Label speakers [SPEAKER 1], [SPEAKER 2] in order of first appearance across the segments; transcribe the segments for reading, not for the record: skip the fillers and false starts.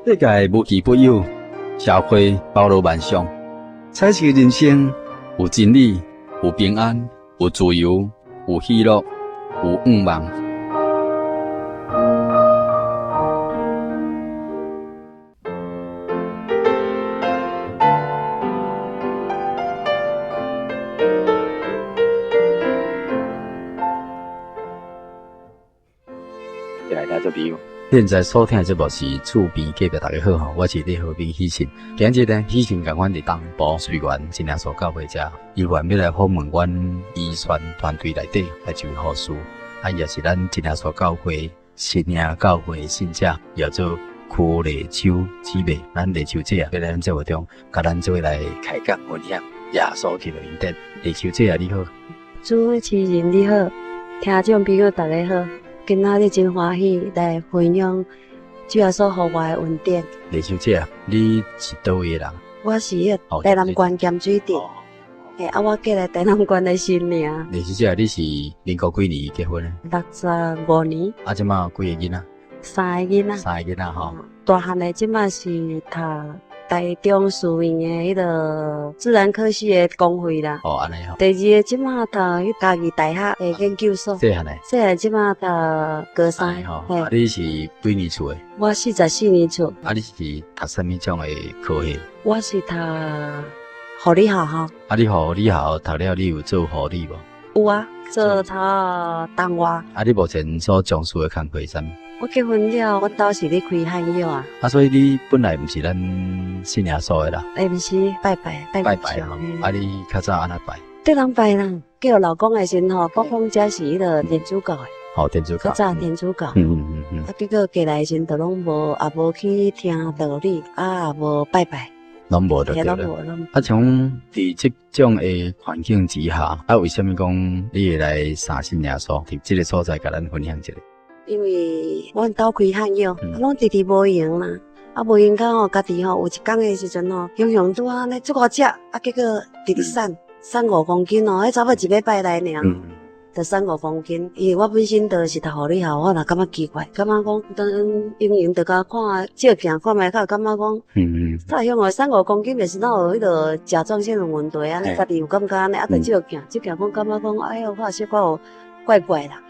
[SPEAKER 1] 世界無奇不有，社會包羅萬象，彩色人生有真理，有平安，有自由，有喜樂，有願望。現在所聽的節目是厝邊隔壁，大家好吼，我是李和平喜信。今日呢，喜信共阮佇東部翠園真耶穌教會遮，伊願欲來訪問阮醫傳團隊內底來一位護士，啊，也是咱真耶穌教會新營教會的信者，叫做柯麗秋姊妹。咱麗秋姐啊，欲來咱節目中，共咱做伙來開講分享耶穌基督恩典。麗秋姐啊，你好。
[SPEAKER 2] 主持人你好，聽眾朋友大家好。今仔日真歡喜來分享主耶穌予我的恩典。
[SPEAKER 1] 麗秋姐啊，你是佗位的人？
[SPEAKER 2] 我是彼個台南縣鹹水鎮。嘿，啊，我嫁來台南縣的新營。
[SPEAKER 1] 麗秋姐，你是民國幾年結婚的？65
[SPEAKER 2] 年。
[SPEAKER 1] 啊，這馬有幾個囡仔？
[SPEAKER 2] 三個囡仔。
[SPEAKER 1] 三個囡仔吼。
[SPEAKER 2] 大漢的這馬是讀台中師範的彼个自然科系的公費啦。
[SPEAKER 1] 哦，按呢吼。
[SPEAKER 2] 第二个這馬讀彼嘉義大學的研究所。
[SPEAKER 1] 細漢的。
[SPEAKER 2] 細漢這馬讀高三。
[SPEAKER 1] 吼，啊，你是幾年出的？
[SPEAKER 2] 我44年出。
[SPEAKER 1] 啊，你是讀啥物種的科系？
[SPEAKER 2] 我是讀護理學吼。
[SPEAKER 1] 啊，你護理學讀了，你有做護理無？
[SPEAKER 2] 有啊，做頭動外。
[SPEAKER 1] 啊，你目前所從事的工課是啥物？
[SPEAKER 2] 我結婚了，阮兜是咧開漢藥啊。
[SPEAKER 1] 啊，所以你本來毋是咱信耶穌的啦？
[SPEAKER 2] 欸，毋是，拜拜拜
[SPEAKER 1] 拜拜吼。啊，你較早按怎拜？
[SPEAKER 2] 對人拜啦，叫老公的時陣吼，講講這是彼个天主教的。
[SPEAKER 1] 哦，天主教。
[SPEAKER 2] 較早天主教。啊，結果嫁來的時陣就攏無，也無去聽道理，啊，也無拜拜。
[SPEAKER 1] 攏無就對了。啊，像佇這種的環境之下，啊，為啥物講你會來相信耶穌？佇這个所在，共咱分享一下。
[SPEAKER 2] 因為阮兜開漢藥，攏直直無閒啦。啊，無閒到吼，家己吼有一工的時陣吼，雄雄拄按呢足夠食，啊，結果直直瘦，瘦5公斤哦，彼差不多一禮拜內爾。就瘦5公斤，因為我本身就是讀護理學，我就感覺奇怪，感覺講當營養就共看照鏡看覓，較感覺講，蔡兄哦，瘦5公斤，就是哪有彼个甲狀腺的問題啊？家己有感覺按呢，啊，就照鏡，照鏡講感覺講，哎喲，看小可有怪怪啦。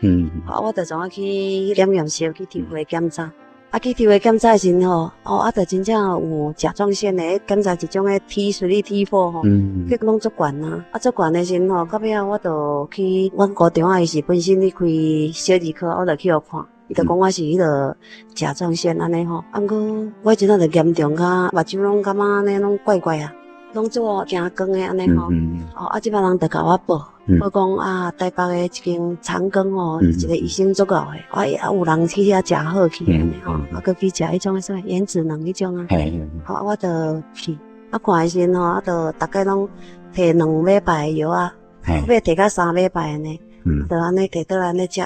[SPEAKER 2] 啊，我就怎啊去檢驗室去抽血檢查。啊，去抽血檢查的時陣吼，哦，啊，就真正有甲狀腺的檢查一種的 T3、T4 吼，結果攏足懸啊。啊，足懸的時陣吼，到尾仔我就去阮姑丈仔，伊是本身咧開小兒科，我就去予看，伊就講我是彼个甲狀腺按呢吼。啊，毋過我彼陣仔就嚴重甲目睭攏感覺按呢攏怪怪啊。攏做驚光的按呢吼，哦啊，這擺人就共我報，報講啊，台北的一間長庚吼，一個醫生足𠢕的，啊啊有人去遐食好去按呢吼，啊閣去食彼種啥物原子能彼種啊，好我就去，啊看的時陣吼，啊就逐家攏提2禮拜的藥啊，尾提到3禮拜按呢，就按呢提倒來按呢食。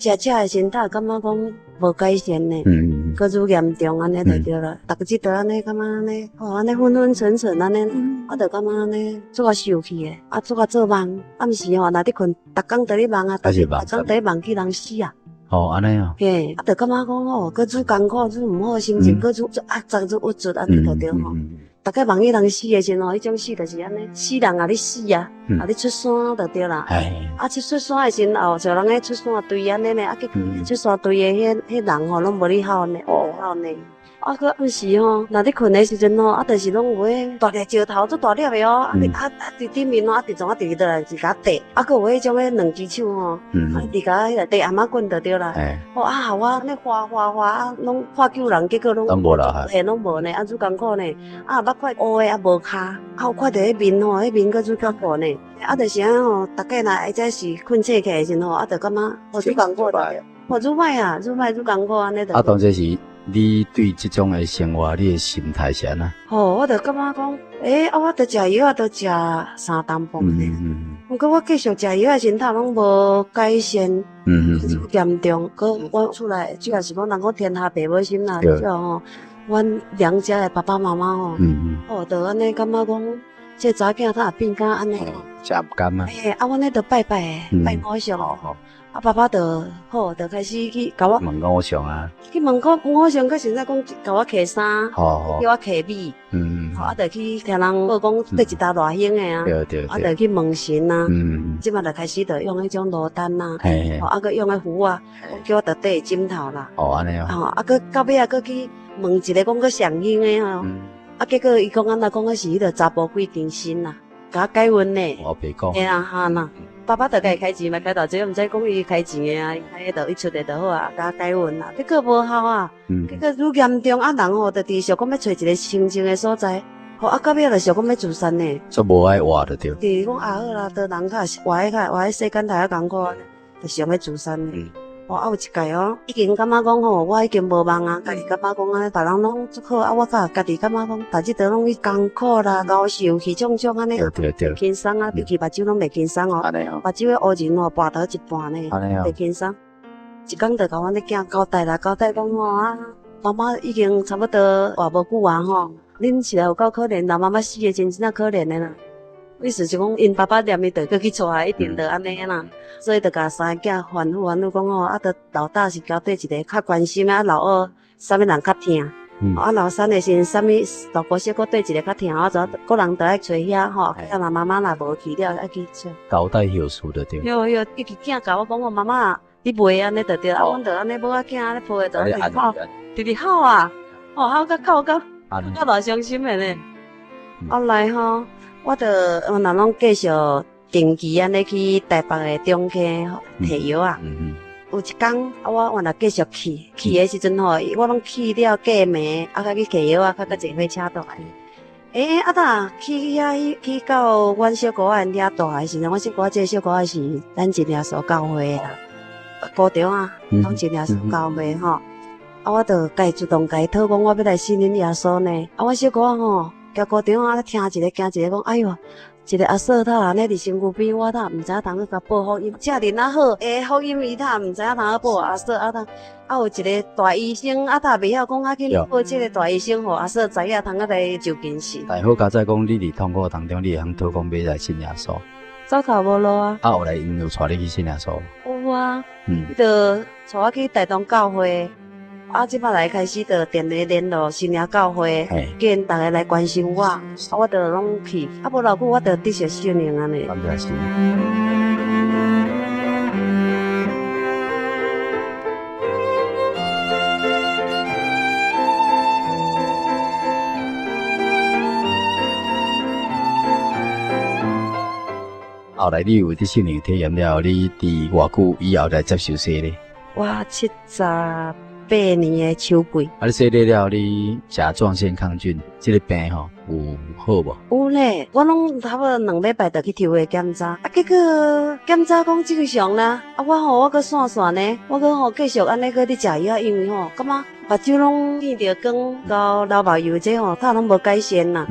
[SPEAKER 2] 食食的時陣，才會感覺講無改善呢，閣愈嚴重按呢就對啦。逐日都按呢感覺按呢，哦按呢昏昏沉沉按呢，我就感覺按呢足夠受氣的，啊足夠做夢，暗時吼若咧睏，逐工佇咧夢啊，逐工佇咧夢去人死啊。
[SPEAKER 1] 哦，按呢哦。
[SPEAKER 2] 嘿，啊就感覺講哦，閣愈艱苦，愈毋好，心情閣愈壓抑，愈鬱卒按呢就對吼。逐家夢去人死的時陣吼，彼種死就是按呢，死人也咧死啊，也咧出山就對啦。啊，去出山的時陣，後有人咧出山隊按呢呢，啊，去出山隊的彼彼人吼，攏無咧哭呢，烏哭呢。啊，閣暗時吼，若咧睏的時陣吼，啊，就是攏有彼大粒石頭，足大粒的哦，啊，啊啊，佇頂面吼，啊，佇怎啊佇落來是共硩，啊，閣有彼種彼兩隻手吼，啊，佇共彼個硩頷仔棍就對啦。哦，啊，予我按呢畫畫畫啊，攏看救人，結果攏
[SPEAKER 1] 攏無啦，
[SPEAKER 2] 嘿，攏無呢，啊，愈艱苦呢，啊，目看烏的啊，無跤，啊，有看著彼面吼，彼面閣愈較苦呢，啊，就是按吼，逐家若會遮是睏醒起來的時陣吼，啊，就感覺哦，愈艱苦，哦，愈歹啊，愈歹愈艱苦按呢就。
[SPEAKER 1] 啊，當這是你對這種的生活，你的心態是按怎？
[SPEAKER 2] 吼，我就感覺講，欸，啊，我著食藥啊，都食三擔半呢。毋過我繼續食藥的時陣，攏無改善，嚴重。閣我厝內主要是講，人講天下父母心啦，對吼。阮娘家的爸爸媽媽吼，哦，就按呢感覺講，這查某囝怎會變甲按呢？
[SPEAKER 1] 誠毋甘啊！
[SPEAKER 2] 欸，啊，阮咧就拜拜，拜偶像。啊，爸爸就好，就開始去共我
[SPEAKER 1] 問偶像啊，
[SPEAKER 2] 去問講偶像，閣現在講共我提衫，叫我提米，啊，就去聽人報講佗一搭賴興的啊，啊，就去問神啊，這擺就開始就用彼種羅丹啊，啊，閣用彼符啊，叫我就綴枕頭啦。
[SPEAKER 1] 哦，按呢哦。
[SPEAKER 2] 啊，閣到尾啊，閣去問一個講閣上興的吼，啊，結果伊講按怎講，閣是彼個查埔鬼纏身啦，共我解運呢。
[SPEAKER 1] 我白講。
[SPEAKER 2] 嘿啊，哈啦。爸爸就家己開錢嘛，開大濟，毋知講伊開錢的啊，伊就伊出的就好啊，共我解運啊，結果無效啊，結果愈嚴重啊，人吼就直想講欲揣一個清靜的所在，吼啊到尾就想講欲自殺呢。
[SPEAKER 1] 煞無愛活就對。
[SPEAKER 2] 就是講啊好啦，當人較活咧較活咧世間太較艱苦，就想欲自殺呢。哦，啊有一擺哦，已經感覺講吼，我已經無望啊，家己感覺講按呢，別人攏足好啊，我較家己感覺講，逐日都攏去艱苦啦，熬受氣種種按呢，輕鬆啊，尤其目睭攏袂輕鬆哦，目睭的烏仁吼跋倒一半呢，袂輕鬆。一工就共阮的囝交代啦，交代講吼啊，媽媽已經差不多活無久啊吼，恁實在有夠可憐啦，媽媽死的真真正可憐的啦。意思是講，𪜶爸爸念伊就閣去娶，一定就按呢啦，所以就共三个囝吩咐吩咐講吼，啊，著老大是交綴一个較關心的，啊，老二啥物人較疼，啊，老三的是啥物大姑小閣綴一个較疼，啊，就各人著愛揣遐吼，啊，若媽媽若無去了，愛去揣。
[SPEAKER 1] 交代後事就對。
[SPEAKER 2] 對對，伊囝共我講吼，媽媽，你袂按呢就對，啊，阮就按呢某仔囝按呢抱的，就按呢哭，直直哭啊，哦，哭甲哭甲，哭甲偌傷心的呢。後來吼。我就原來攏繼續定期按呢去台北的中溪提藥啊。有一工啊，我原來繼續去，去的時陣吼，我攏去了過暝，啊，閣去提藥啊，閣坐火車倒來。欸，啊，呾去遐去到阮小姑仔𪜶遐住的時陣，阮小姑仔這個小姑仔是咱真耶穌教會的啦，高中啊，攏真耶穌教會吼。啊，我就家主動共伊討講，我欲來信恁耶穌呢。啊，阮小姑仔吼。行高中啊，聽一个驚一个，講哎喲，一个阿嫂頭按呢佇身軀邊，我透毋知影通去共報福音。遮爾仔好，下福音伊透毋知影通去報阿嫂啊，啊有一个大醫生啊，透袂曉講啊去報這个大醫生，予阿嫂知影通去來就近死。
[SPEAKER 1] 但好佳哉講，你佇痛苦當中，你會曉討講欲來信耶穌。
[SPEAKER 2] 走投無路啊！
[SPEAKER 1] 啊，後來𪜶有帶你去信耶穌？
[SPEAKER 2] 有啊，伊就帶我去台東教會。啊，這擺來開始就電話聯絡新營教會，叫𪜶逐个來關心我，啊，我就攏去，啊，無偌久我就得著聖靈按呢。
[SPEAKER 1] 感謝神。後來你有得聖靈體驗了後，你佇偌久以後來接受洗禮？
[SPEAKER 2] 我78年的秋季。
[SPEAKER 1] 啊，你洗禮了後，你甲狀腺亢進這个病吼有好無？
[SPEAKER 2] 有咧，我攏差不多2禮拜就去抽血檢查，啊，結果檢查講正常啦。啊，我吼我閣散散呢，我閣吼繼續按呢閣咧食藥，因為吼感覺目睭攏見著光，到流目油這吼，透攏無改善啦。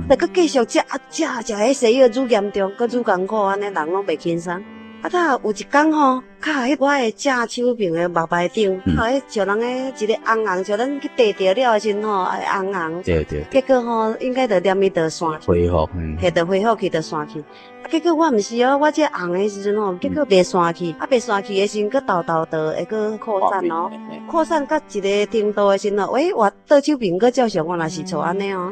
[SPEAKER 2] 就閣繼續食啊食食彼西藥愈嚴重，閣愈艱苦，按呢人攏袂輕鬆。啊！塔有一工吼，敲彼我的正手爿的目眉頂，敲彼像人个一个紅紅，像咱去硩著了的時陣吼，會紅紅。結果吼，應該就連伊就散去。
[SPEAKER 1] 恢復，
[SPEAKER 2] 彼就恢復去，就散去。啊，結果我毋是哦，我這紅的時陣吼，結果袂散去，啊，袂散去的時陣，閣沓沓就會閣擴散哦。擴散到一个程度的時陣吼，喂，我倒手爿閣照常，原來是像按呢哦。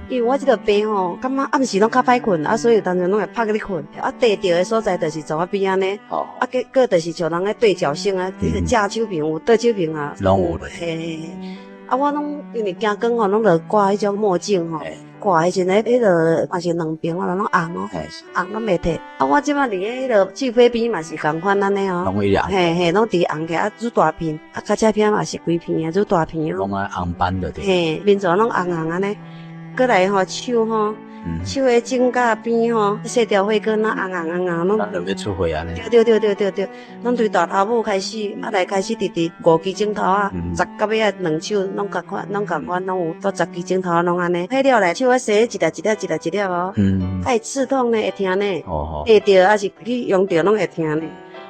[SPEAKER 2] 因為我這個病吼，感覺暗時攏較歹睏，啊，所以有當陣攏會拍咧睏，啊，硩著的所在就是從我邊按呢，啊，結果就是像人咧對角性啊，這個正手爿有，倒手爿啊，
[SPEAKER 1] 攏有。
[SPEAKER 2] 嘿嘿嘿，啊，我攏因為驚光吼，攏著掛彼種墨鏡吼，掛的時陣，彼个嘛是兩邊，我攏紅哦，紅攏袂褪。啊，我這擺佇咧彼个智慧邊嘛是仝款按呢哦，嘿嘿，攏佇紅起來，啊，愈大片，啊，尻脊骿嘛是規片的，愈大片。
[SPEAKER 1] 攏愛紅斑著對。
[SPEAKER 2] 嘿，面全攏紅紅按呢。閣來吼手吼，手的指甲邊吼，細條血管啊紅紅紅紅攏。
[SPEAKER 1] 咱就欲出血按呢。
[SPEAKER 2] 對對對對對對，攏對大頭母開始，啊來開始直直五支指頭仔，十到尾仔兩手攏仝款，攏仝款，攏有，到十支指頭仔攏按呢。彼了來手仔洗一粒一粒一粒一粒哦，會刺痛呢，會疼呢，硩著抑是去用著攏會疼呢。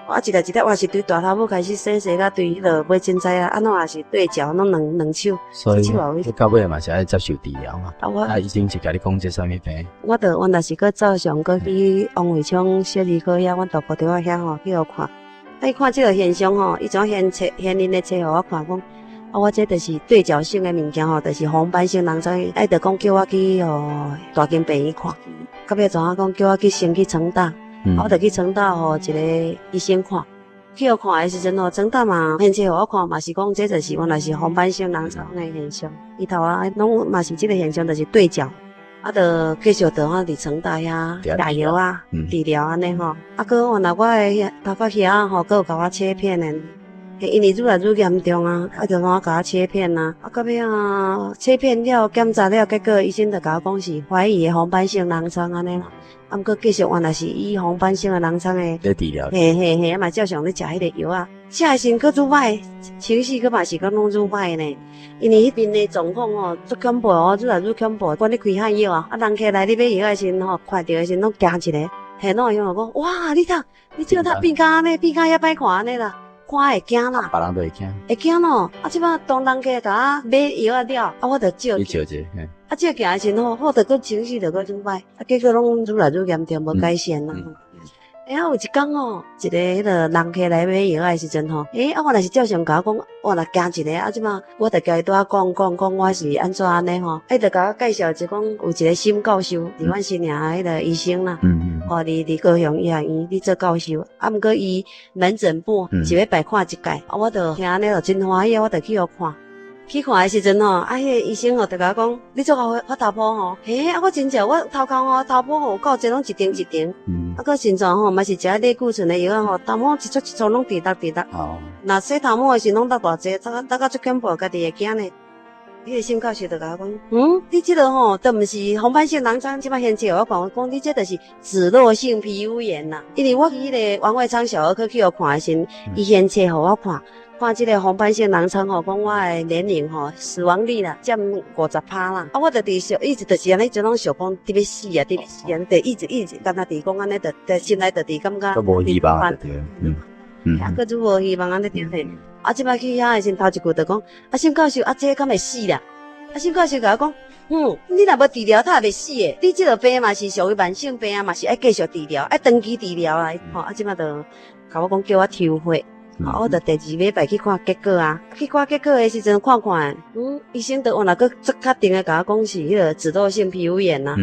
[SPEAKER 2] 我一粒一粒，我是對大頭母開始洗洗到對彼落尾凊彩啊，按怎也是對腳攏兩兩手。
[SPEAKER 1] 所以，你到尾嘛是愛接受治療嘛。
[SPEAKER 2] 啊，我
[SPEAKER 1] 啊，醫生是共你講這啥物病？
[SPEAKER 2] 我就原來是閣照常閣去王惠昌小兒科遐，阮大姑丈仔遐吼去予看。啊，伊看這个現象吼，伊怎顯冊顯恁的冊予我看講，啊，我這就是對角性的物件吼，就是紅斑性狼瘡，愛著講叫我去予大興病院看，到尾怎啊講叫我去先去成大，啊，我就去成大予一个醫生看，去予看的時陣吼，成大嘛顯冊予我看嘛是講這就是原來是紅斑性狼瘡的現象，伊頭仔攏嘛是這个現象，就是對角。啊，就繼續就我佇成大遐食藥啊，治療按呢吼。啊，閣原來我的頭髮遐吼，閣有共我切片的，因為愈來愈嚴重啊，啊，就我共我切片啊。啊，到尾啊，切片了檢查了，結果醫生就共我講是懷疑的紅斑性狼瘡按呢啦。啊，毋過繼續原來是以紅斑性的狼瘡的
[SPEAKER 1] 咧治療。
[SPEAKER 2] 嘿嘿嘿，嘛照常咧食彼个藥啊。食的時陣閣愈歹，情緒閣嘛是閣攏愈歹呢。因為彼邊的狀況吼，足恐怖哦，愈來愈恐怖。阮咧開漢藥啊，啊人客來咧買藥的時陣吼，看著的時陣攏驚一个，嘿，攏會向我講，哇，你睇，你這個睇變甲按呢，變甲遐歹看按呢啦，看會驚啦。
[SPEAKER 1] 別人都會驚。
[SPEAKER 2] 會驚咯，啊，這擺當人客共我買藥仔了，啊，我就照。
[SPEAKER 1] 你照者，嘿。
[SPEAKER 2] 啊，照鏡的時陣吼，我就閣情緒就閣愈歹，啊，結果攏愈來愈嚴重，無改善啦。欸，啊，有一工吼，一个彼个人客來買藥仔的時陣吼，欸，啊，原來是照常共我講，我若驚一个，啊，這擺我就共伊拄仔講講講，我是按怎按呢吼，伊就共我介紹就講有一個沈教授，佇阮新營彼个醫生啦，吼，佇高雄醫學院佇做教授，啊，毋過伊門診部一禮拜看一擺，啊，我就聽按呢就真歡喜，我就去予看。去看的時陣吼，啊，彼個醫生吼就共我講，你足𠢕發頭皮吼，嘿，啊，我真正我頭殼吼頭皮吼有夠濟，攏一層一層，啊，閣身材吼嘛是食類固醇的藥仔吼，頭毛一撮一撮攏直落直落。若洗頭毛的時攏落偌濟，落落甲足恐怖，家己會驚呢。彼個沈教授就共我講，嗯，你這个吼，都毋是紅斑性狼瘡，這擺顯示予我看，講你這就是脂漏性皮膚炎啦。因為我去彼個王惠昌小兒科去予看的時陣，伊顯冊予我看。看這个紅斑性狼瘡吼，講我的年齡吼，死亡率啦，佔50%啦。啊，我就佇想，一直就是按呢，就攏想講佇欲死啊，佇欲死啊，就一直一直敢若佇講按呢，就就心內就佇感覺。
[SPEAKER 1] 閣無希望對，嗯嗯。
[SPEAKER 2] 啊，閣愈無希望按呢對對。啊，這擺去遐的時陣，頭一句就講，啊，沈教授，啊，這敢會死啦？啊，沈教授共我講，嗯，你若無治療，他也袂死的。你這個病嘛是屬於慢性病啊，嘛是愛繼續治療，愛長期治療啊。吼，啊，這擺就共我講叫我抽血。啊，我就第二禮拜去看結果啊，去看結果的時陣看看，嗯，醫生就原來閣足確定的共我講是彼個脂漏性皮膚炎啊。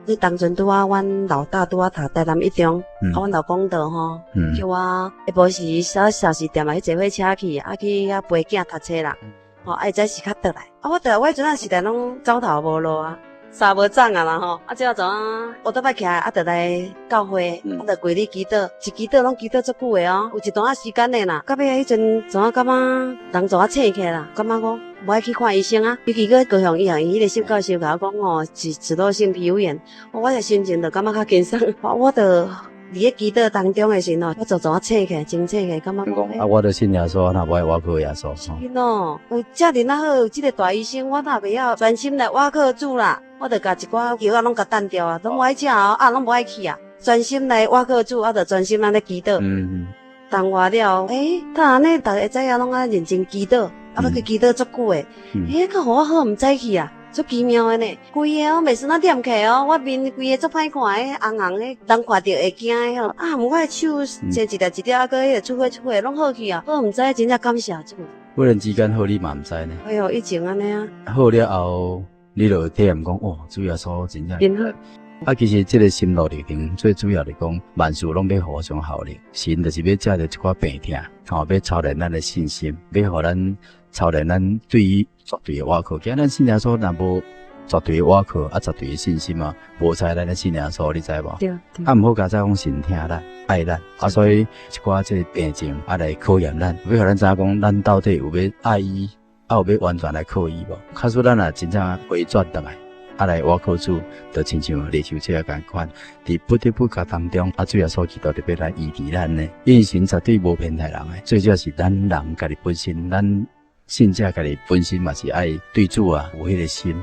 [SPEAKER 2] 彼當陣拄仔阮老大拄仔讀台南一中，啊，阮老公就吼，叫我下晡時啥啥時店啊去坐火車去，啊去遐陪囝讀冊啦。吼，啊，伊才時較轉來。啊，我轉來我彼陣仔時代攏走投無路啊。衫無髒啊啦吼，啊，這怎啊？我倒擺起來，啊，就來教會，啊，就跪咧祈禱，一祈禱攏祈禱足久的哦，有一段仔時間的啦。到尾彼陣怎啊感覺人怎啊醒起來啦？感覺講無愛去看醫生啊。尤其閣高雄醫學院彼個沈教授共我講吼，是脂漏性皮膚炎，我的心情就感覺較輕鬆。我就佇咧祈禱當中的時陣，我就怎啊醒起來，真醒起來，感覺講。
[SPEAKER 1] 啊，我著信耶穌，若無愛倚靠耶穌。
[SPEAKER 2] 是喏，有遮爾仔好，有這个大醫生，我哪袂曉專心來倚靠主啦？我著共一寡藥仔攏共擲掉啊，攏無愛食哦，啊，攏無愛去啊，專心來倚靠主，啊，著專心按呢祈禱。當我了，欸，他按呢，逐个知影攏愛認真祈禱，啊，欲去祈禱足久的，欸，閣予我好毋知去啊，足奇妙的呢。規个哦，袂输那踮起來哦，我面規个足歹看的，紅紅的，人看著會驚的吼。啊，毋過我的手生一粒一粒，啊，閣彼個出血出血攏好去啊，好毋知真正感謝主。
[SPEAKER 1] 忽然之間好，你嘛毋知呢？
[SPEAKER 2] 哎喲，以前按呢啊。
[SPEAKER 1] 好了後，你就體驗講，哦，主耶穌真正
[SPEAKER 2] 真好。
[SPEAKER 1] 啊，其實這個心路歷程最主要是講，萬事攏欲互相效力，神就是欲藉著一寡病痛，吼，欲操練咱的信心，欲予咱操練咱對於絕對的倚靠。今咱信耶穌若無絕對的倚靠，啊，絕對的信心啊，無彩咱咧信耶穌，你知無？
[SPEAKER 2] 對。
[SPEAKER 1] 啊，毋好佳哉講神疼咱，愛咱，啊，所以一寡這個病症啊來考驗咱，欲予咱知影講，咱到底有欲愛伊，啊，有欲完全來靠伊無？假使咱若真正回轉轉來，啊來倚靠主，就親像李秋這共款，佇不知不覺當中，啊，主耶穌基督就欲來醫治咱呢。因為神絕對無騙待人的，最主要是咱人家己本身，咱信者家己本身嘛是愛對主啊有彼個心。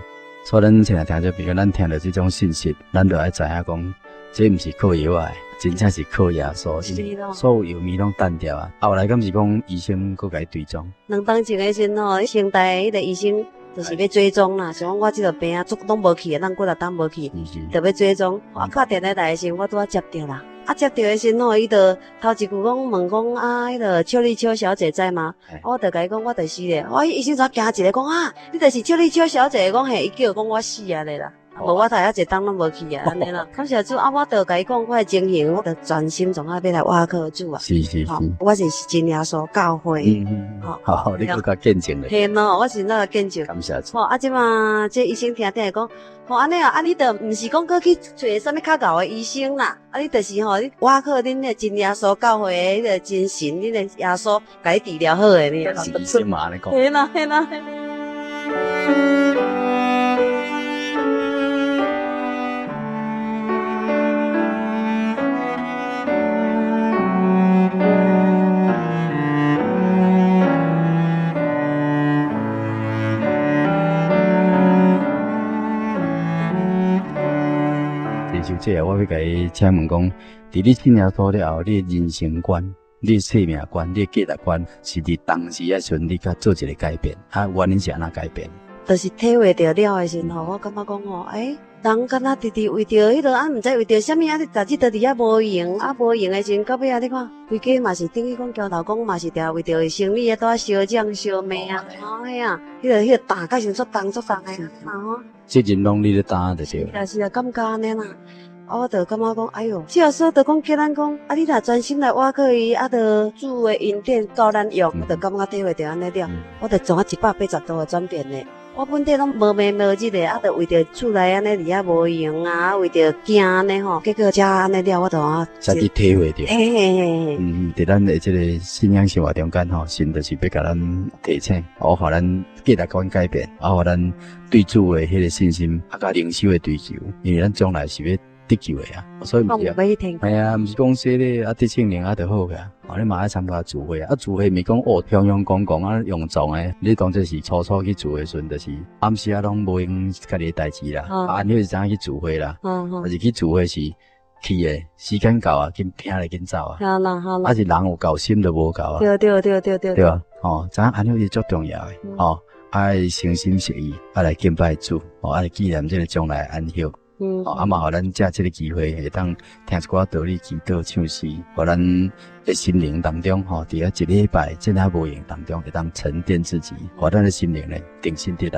[SPEAKER 1] 所以咱現在聽著，比如咱聽著這種信息，咱就愛知影講，這毋是靠藥仔的，真正是靠耶穌。所有藥物攏擲掉啊！後來敢是講醫生閣共伊追蹤？
[SPEAKER 2] 2冬前的時陣吼，成大彼個醫生就是欲追蹤啦，想講我這個病啊，足攏無去，咱幾若冬無去，就欲追蹤。我敲電話來的時陣，我拄仔接著啦。啊，接著的時陣吼，伊就頭一句講問講啊，彼个邱麗秋小姐在嗎？我就共伊講，我就是咧。我醫生怎驚一下講啊，你就是邱麗秋小姐？講嘿，伊叫講我死啊咧啦。無我讀遐濟冬攏無去啊，按呢啦。感謝主啊，我就共伊講我的情形，我就專心創啊欲來倚靠主啊。我是真耶穌教會。
[SPEAKER 1] 好，你閣較見證咧。
[SPEAKER 2] 嘿喏，我是那個見證。
[SPEAKER 1] 感謝主。
[SPEAKER 2] 吼，啊，這馬這醫生聽聽講，吼，按呢啊，啊，你就毋是講閣去揣啥物較𠢕的醫生啦，啊，你就是吼，你倚靠恁的真耶穌教會的彼个真神，恁的耶穌共你治療好的呢。
[SPEAKER 1] 是醫生嘛按呢講。
[SPEAKER 2] 嘿啦，嘿啦。
[SPEAKER 1] 小姐，我欲共你請問講，佇你信耶穌了後，你的人生觀、你的生命觀、你的價值觀，是佇當時的時陣，你較做一個改變，啊，原因是按怎改變？
[SPEAKER 2] 就是體會著了的時陣吼，我感覺講吼，欸，人敢若直直為著彼落啊，毋知為著啥物啊，你逐日都佇遐無閒，啊無閒的時陣，到尾啊，你看規家嘛是等於講交頭講嘛是定為著生理啊，拄仔相爭相罵啊，吼彼啊，彼个擔甲傷足重足重的啊吼。
[SPEAKER 1] 責任攏你咧擔就對。
[SPEAKER 2] 是啊是啊，感覺按呢啦。啊，我就感覺講，哎喲，這所就講叫咱講，啊，你若專心來倚靠伊，啊，就主的恩典夠咱用，我就感覺體會著按呢了，我就從啊180度的轉變咧。我本底攏無暝無日的，啊，就為著厝內按呢佇遐無閒啊，為著囝按呢吼，結果才按呢了，我就啊，
[SPEAKER 1] 才去體會著。
[SPEAKER 2] 嘿嘿嘿嘿。
[SPEAKER 1] 佇咱的這个信仰生活中間吼，神就是欲共咱提醒，哦，予咱價值觀改變，啊，予咱對主的彼个信心，啊，佮靈修的追求，因為咱將來是欲得救的啊，所以毋是啊，嘿啊，毋是講洗禮啊得聖靈啊就好個啊，哦，你嘛愛參加聚會啊，啊聚會毋是講哦，雄雄廣廣啊用撞的，你當作是初初去聚會時陣，就是暗時啊攏無閒家己的代誌啦，啊，你就知影去聚會啦，啊是去聚會是去的時間到啊，緊聽咧緊走啊，啊是人有夠心就無夠啊，對吧？哦，知影按呢是足重要的，哦，愛誠心實意，啊來敬拜主，哦，啊來紀念這个將來安息。哦，啊嘛，予咱藉這个機會會當聽一寡道理、祈禱、唱詩，予咱的心靈當中，吼，佇遐一禮拜這爾無閒當中，會當沉澱自己，予咱的心靈咧重新得力。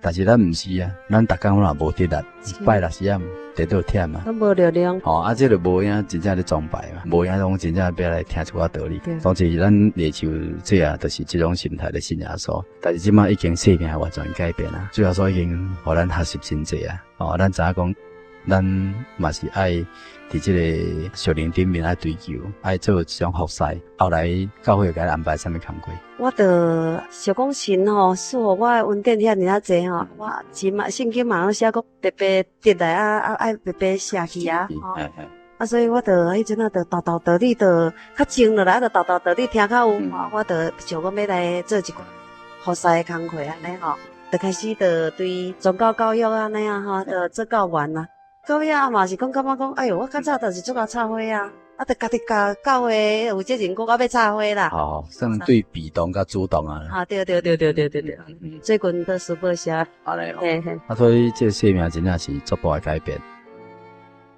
[SPEAKER 1] 但是咱毋是啊，咱逐工嘛無得力，拜六時暗得到忝啊，
[SPEAKER 2] 攏無力量。
[SPEAKER 1] 吼，啊，這个無影真正咧裝拜嘛，無影講真正欲來聽一寡道理。當時咱麗秋姐啊，就是這種心態咧信耶穌，但是這馬已經生命完全改變啊，主耶穌已經予咱學習真濟啊。哦，咱知影講，咱嘛是愛佇這个屬靈頂面愛追求，愛做這種服侍。後來教會有共你安排啥物工課？
[SPEAKER 2] 我就想講神吼，賜予我的恩典遐爾仔濟吼，我錢嘛聖經嘛攏寫講白白得來啊啊愛白白捨去啊，啊所以我就彼陣啊就沓沓道理就較靜落來，啊就沓沓道理聽較有，我就想講欲來做一寡服侍的工課按呢吼。就開始就對宗教教育按呢啊吼，就做教員啦。到尾啊嘛是講感覺講，哎喲，我較早就是足𠢕插花啊，啊，就家己共教會負責人講我欲插花啦。
[SPEAKER 1] 哦，算對被動佮主動啊。
[SPEAKER 2] 啊，對對對對對對對。最近佇書報社。
[SPEAKER 1] 按呢哦。啊，所以這個生命真正是足大的改變。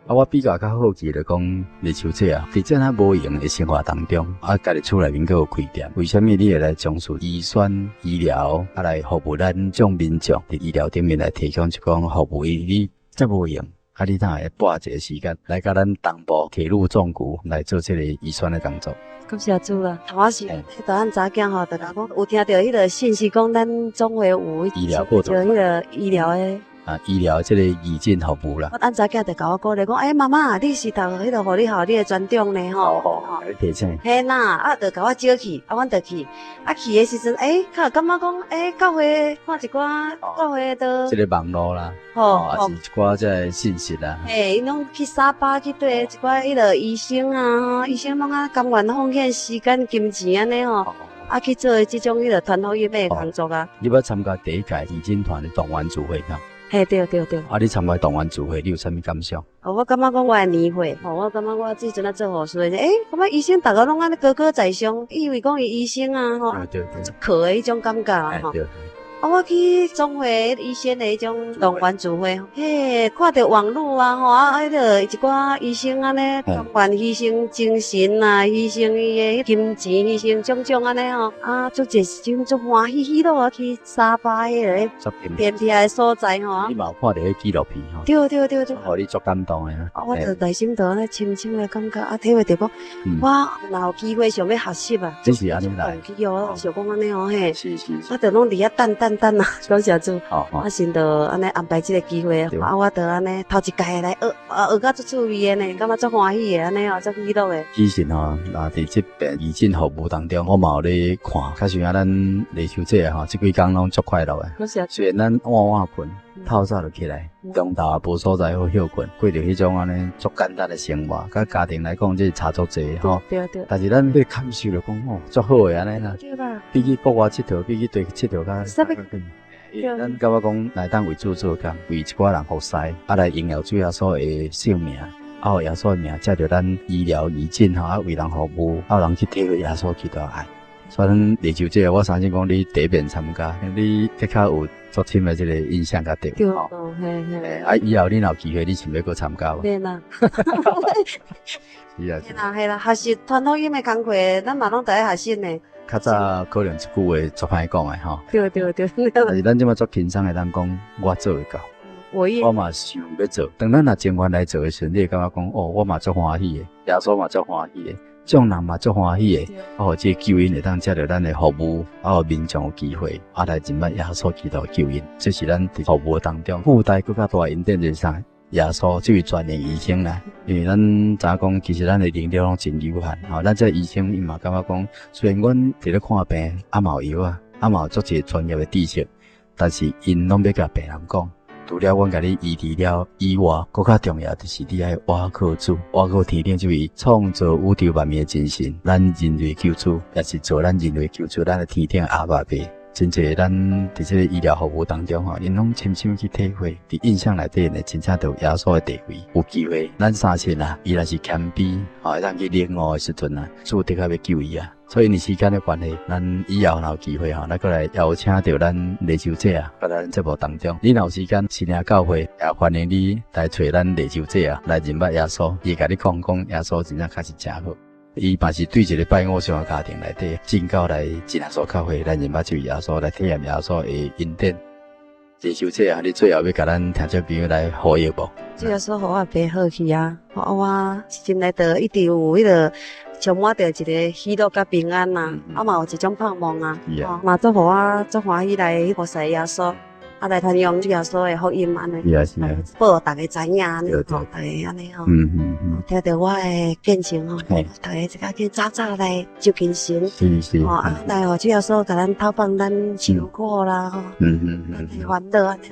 [SPEAKER 1] 啊，我比較較好奇就講，麗秋姐啊，佇這爾無閒的生活當中，啊，家己厝內面閣有開店，為啥物你會來從事醫宣醫療，啊來服務咱眾民眾佇醫療頂面來提供一種服務？因為你遮無閒，啊，你哪會撥一个時間來共咱東部鐵路總局來做這个醫宣的工作？
[SPEAKER 2] 感謝主啊！頭仔是彼大漢查囝吼，就共講有聽著彼个信息，講咱總會有
[SPEAKER 1] 醫療過
[SPEAKER 2] 程，彼个醫療的。
[SPEAKER 1] 啊，醫療這个義診服務啦。
[SPEAKER 2] 我按查囝就共我鼓勵講，欸，媽媽，你是讀彼个護理校，你的專長呢吼。
[SPEAKER 1] 哦，你提醒。
[SPEAKER 2] 嘿啦，啊，就共我招去，啊，阮就去。啊，去的時陣，欸，較感覺講，欸，教會看一寡教會的。
[SPEAKER 1] 這个網路啦，吼，啊是一寡這个信息啦。
[SPEAKER 2] 嘿，𪜶攏去沙巴去對一寡彼个醫生啊，醫生攏啊甘願奉獻時間、金錢按呢吼。啊，去做這種彼个傳福音的工作啊。
[SPEAKER 1] 你捌參加第一屆義診團的動員聚會無？
[SPEAKER 2] 嘿，對對對。
[SPEAKER 1] 啊，你參加動員聚會，你有啥物感想？
[SPEAKER 2] 哦，我感覺講我的年歲，吼，我感覺我這陣啊做護士的，欸，感覺醫生逐个攏按呢高高在上，以為講伊醫生啊，吼，
[SPEAKER 1] 對對，
[SPEAKER 2] 足靠的彼種感覺啊，吼。
[SPEAKER 1] 對。
[SPEAKER 2] 啊，我去總會醫生的彼種動員聚會，嘿，看著網路啊吼，啊，彼个一寡醫生按呢，動員犧牲精神啊，犧牲伊的金錢，犧牲種種按呢吼，啊，足濟時陣足歡喜喜樂啊，去沙巴彼个偏僻的所在吼。
[SPEAKER 1] 你嘛有看著彼紀錄片吼？
[SPEAKER 2] 對對對對。
[SPEAKER 1] 予你足感動的。
[SPEAKER 2] 啊，我就內心就按呢深深的感覺，啊，體會著講，我若有機會想欲學習啊，
[SPEAKER 1] 這是按呢來。
[SPEAKER 2] 去哦，想講按呢哦嘿。
[SPEAKER 1] 是是。
[SPEAKER 2] 我就攏佇遐等等等啊，感謝主。啊，神就按呢安排這個機會，啊，我就按呢頭一屆來學，啊，學甲足趣味的呢，感覺足歡喜的，按呢哦，足喜樂的。
[SPEAKER 1] 其實吼，若佇這邊義診服務當中，我嘛有咧看，較像啊，咱麗秋姐吼，這幾工攏足快樂的。雖然咱晚晚睏，透早就起來，中晝也無所在好歇睏，過著彼種按呢足簡單的生活，佮家庭來講，這是差足濟吼。
[SPEAKER 2] 對對。
[SPEAKER 1] 但是咱彼感受就講哦，足好的按呢啦。
[SPEAKER 2] 對吧？
[SPEAKER 1] 比起國外𨑨迌，比起對𨑨迌較。咱感覺講，來當為主做工，為一寡人服侍，啊來榮耀主耶穌的聖名，啊，予耶穌的名，藉著咱醫療義診吼，啊為人服務，啊有人去體會耶穌基督的愛。所以咱麗秋姐，我相信講你第一遍參加，你的確有足深的這個印象佮對。
[SPEAKER 2] 對，嘿嘿。
[SPEAKER 1] 啊，以後你若有機會，你想欲閣參加無？
[SPEAKER 2] 免啦。
[SPEAKER 1] 是啊。
[SPEAKER 2] 嘿啦嘿啦，學習傳福音的工課，咱嘛攏著愛學習呢。
[SPEAKER 1] 較早可能一句話足歹講的吼。
[SPEAKER 2] 對對對。
[SPEAKER 1] 但是咱這馬足輕鬆會當講，我做會到。
[SPEAKER 2] 我
[SPEAKER 1] 嘛想欲做。當咱若情願來做的時陣，你會感覺講，哦，我嘛足歡喜的，耶穌嘛足歡喜的，眾人嘛足歡喜的。哦，這個救恩會當藉著咱的服務，啊，予民眾有機會，啊來認捌耶穌基督的救恩。這是咱佇服務當中附帶閣較大恩典就是啥？耶穌這位專業醫生啦，因為咱知影講，其實咱的能力攏真有限。吼，咱這醫生伊嘛感覺講，雖然阮佇咧看病，啊嘛有藥啊，啊嘛有足濟專業的知識，但是𪜶攏欲共病人講，除了阮共你醫治了以外，閣較重要就是你愛倚靠主，倚靠天頂這位創造宇宙萬物的真神，咱人類救主，也是做咱人類救主，咱的天頂阿爸父。真濟咱佇這個醫療服務當中吼，𪜶攏深深去體會，佇印象內底呢，真正就有耶穌的地位。有機會，咱相信啊，伊若是謙卑，吼，會當去領悟的時陣啊，主的確欲救伊啊。所以因為時間的關係，咱以後若有機會吼，咱閣來邀請著咱麗秋姐啊，來咱節目當中。你若有時間，新領教會也歡迎你來揣咱麗秋姐啊，來認捌耶穌。伊會共你講講耶穌真正確實誠好。伊嘛是對一個拜偶像的家庭內底，進到來真耶穌教會來認捌這位耶穌，來體驗耶穌的恩典。麗秋姐啊，你最後欲共咱聽眾朋友來呼籲無？
[SPEAKER 2] 主耶穌予我變好去啊！我心內底一直有彼個充滿著一個喜樂佮平安啊，啊嘛有一種盼望啊，嘛足予我足歡喜來服侍耶穌。啊，來傳揚主耶穌的福音按呢，報予逐家知影按呢，吼，逐家按呢吼，聽著我的見證吼，逐家這較緊早早來就近神，吼，啊，來予主耶穌共咱透放咱受苦啦，吼，煩惱按呢。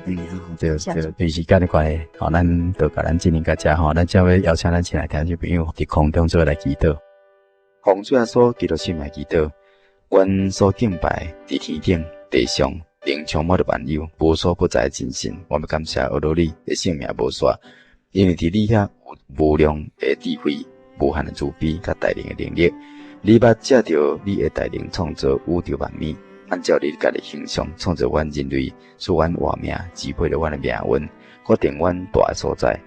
[SPEAKER 1] 對對，因時間的關係，吼，咱就共咱進行到遮吼，咱這欲邀請咱親愛聽眾朋友佇空中做伙來祈禱，奉主耶穌基督聖名祈禱，阮所敬拜佇天頂地上。靈充滿著萬有，無所不在的真神，我們感謝阿羅你的聖名無煞，因為佇你遐有無量的智慧、無限的慈悲佮大能的能力。你捌藉著你的大能創造宇宙萬物，按照你家己形象創造阮人類，賜阮活命，支配著阮的命運，決定阮蹛的所在。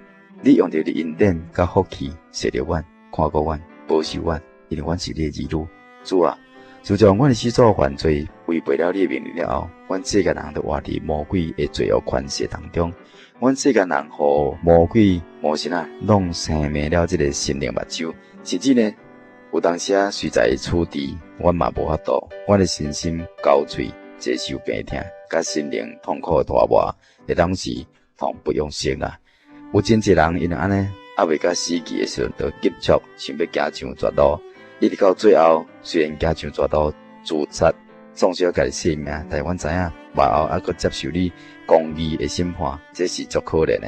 [SPEAKER 1] 你用著你恩典佮福氣，錫著阮，看顧阮，保守阮，因為阮是你的兒女。主啊！自從阮的始祖犯罪，違背了你的命令了後，阮世間人都活佇魔鬼的罪惡權勢當中。阮世間人予魔鬼魔神仔弄生迷了這个心靈目睭，甚至呢，有當時仔雖在處置，阮嘛無法度，阮的身心交瘁，接受病痛，佮心靈痛苦的折磨，會當是痛不欲生啦。有真濟人因為按呢，猶未到死期的時陣，就急促想欲行上絕路。一直到最後，雖然行上絕路自殺，喪失家己性命，但是阮知影，幕後猶閣接受你公義的審判，這是足可憐的。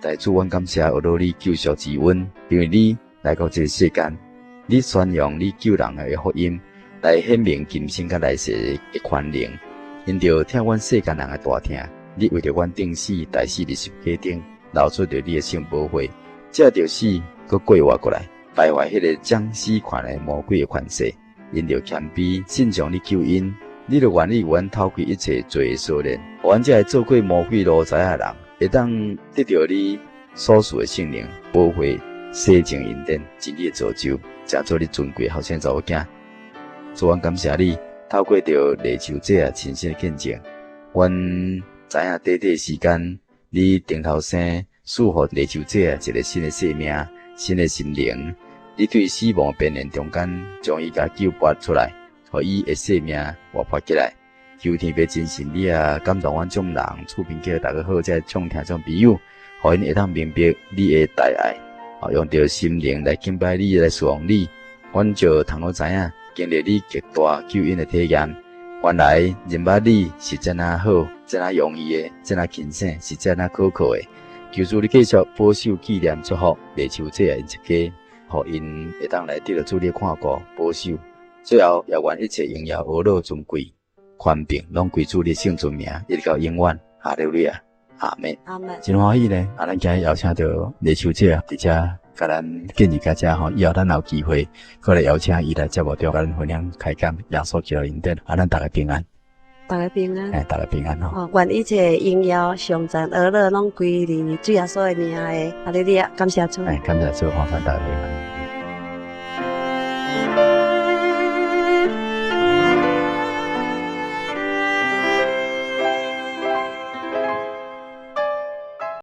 [SPEAKER 1] 但是主，阮感謝阿羅你救贖之恩，因為你來到這個世間，你宣揚你救人的福音，來顯明今生佮來世的權能。因著疼阮世間人的大疼，你為著阮釘死、代死佇十架頂，流出著你的聖寶血，藉著死閣過活過來。敗壞彼个掌死權的魔鬼的權勢，因著謙卑信從你救恩，你著願意予阮透開一切罪的鎖鏈，予阮這个做過魔鬼奴才的人，會當得著你所賜的聖靈保惠、洗淨恩典，進你的造就，成做你尊貴後生查某囝。主，阮感謝你，透過著麗秋姐啊親身的見證，阮知影短短時間，你重頭生賜予麗秋姐啊一个新的生命、新的心靈。你對死亡邊緣中間，將伊共救拔出來，予伊的生命活潑起來。求天父真神，你啊感動阮眾人，厝邊叫大家好，這眾聽眾朋友，予𪜶會當明白你的大愛，用著心靈來敬拜你，來侍奉你。阮就通好知影，經歷你極大救恩的體驗，原來認捌你是這麼好，這麼容易的，這麼輕省，是這麼可靠的。求主你繼續保守紀念祝福麗秋姐𪜶一家，予𪜶會當來得著主你的看顧保守。最後也願一切榮耀、呵咾、尊貴、權柄，攏歸主你聖尊名，一直到永遠。哈利路亞，阿門。
[SPEAKER 2] 阿門。
[SPEAKER 1] 真歡喜呢！啊，咱今日邀請著麗秋姐啊，佇遮共咱見證到遮吼，以後咱有機會，閣來邀請伊來節目中共咱分享開講耶穌基督恩典。啊，咱逐家平安。
[SPEAKER 2] 逐家平安。
[SPEAKER 1] 哎，逐家平安吼。
[SPEAKER 2] 哦，願一切榮耀、頌讚、呵咾，攏歸你主耶穌的名的。哈利路亞，感謝主。
[SPEAKER 1] 哎，感謝主，歡迎大家平安。